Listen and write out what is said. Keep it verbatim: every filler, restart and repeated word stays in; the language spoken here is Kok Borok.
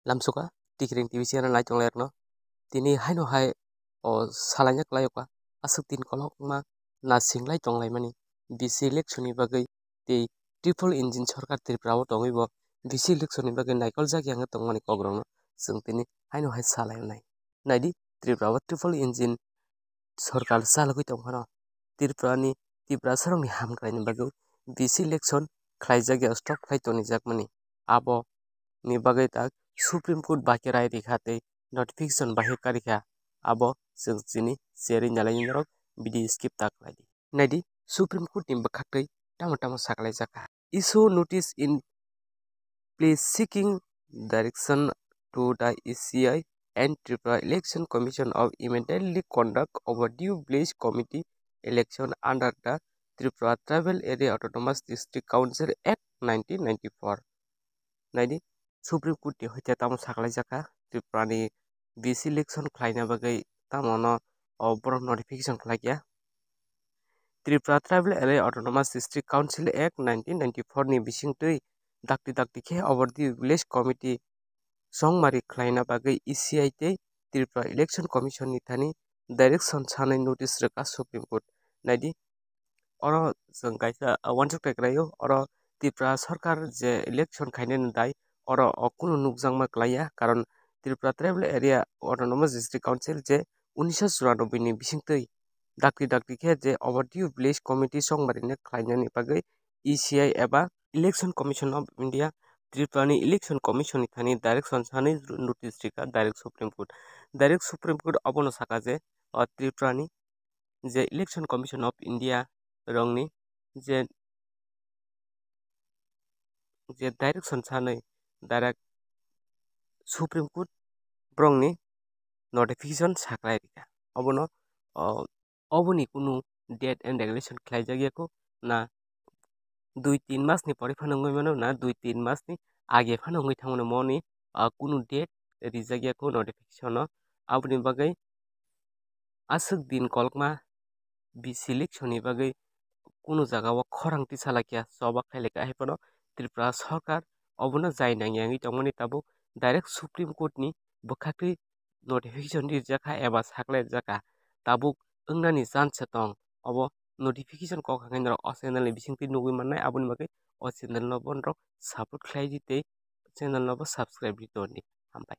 Lamsoka Tikiring T V channel nai tonglai rokno tini haino hai o salaina kwlai o ka aswk tin kolokma nasinglai tonglaimani B C election ni bagwi tei triple engine sorkar Tripura o tongwi bo B C election ni bagwi naikoljak yang tongmani kok rokno chwng tini haino hai salai nai. Naidi Tripura o triple engine sorkar chalogwi tongphano Tripura ni Tiprasa rokni hamkraini bagwi B C election khlaijak ya stop khlai tonijakmani abo ni bagwi tak Supreme Court bahai rai rikha tei notification bahai karikha abo chwng chini cherwi nalaini norok video skip ta khlaidi. Naidi Supreme Court ni bwkhaktwi tamo tamo sakhlaijakha. Issue notice in place seeking direction to the E C I and Tripura Election Commission of immediately conduct overdue village committee election under the Tripura Tribal Area Autonomous District Council Act nineteen ninety-four. Naidi Supreme Court ni hoite tamo sakhlaijakha Tripura ni B C election khlaina bagwi tamo no o borok notification khlaikya. Tripura Tribal Area Autonomous District Council Act nineteen ninety-four ni bisingtwi dakti dakti khe overdue village committee chongmari khlaina bagwi E C I tei Tripura Election Commission ni thani direction sanwi notice rwkha Supreme Court. Naidi oro chwng kaisa uansuk tekraio oro Tripura sorkar je election khainani dai oro o kunu nukjakma kwlaiya karon Tripura Tribal Area Autonomous District Council je unisho churanobboi ni bisingtwi dakti dakti khe je overdue village committee chongmari ni khlainani bagwi E C I eba Election Commission of India Tripura ni Election Commission ni thani direction sanwi notice rikha direct Supreme Court. Direct Supreme Court obono saka je o Tripura ni je Election Commission of India rokni je je direction sanwi direct Supreme Court borokni notification sakhlai rikha. Obono o oboni kunu date and regulation khlaijak ya kho na dui tin mas ni pore phano wngwi mano na dui tin mas ni age phano wngwi thangmano moni kunu date rijak ya kho notification o. Aboni bagwi aswk din kolokma B C election ni bagwi kunu jaga o khorang tisa laikya choba khai laikha hai phano Tripura sorkar obono jai nangya wngwi tongmani tabuk direct Supreme Court ni bwkhaktwi notification rijak kha eba sakhlai rijak kha tabuk wngnani chance se tong obo notification kok hwnkhai norok o channel ni bisingtwi nugwi mannai aboni bagwi o channel no bo norok support khlai di tei channel no bo subscribe di toni. Hambai.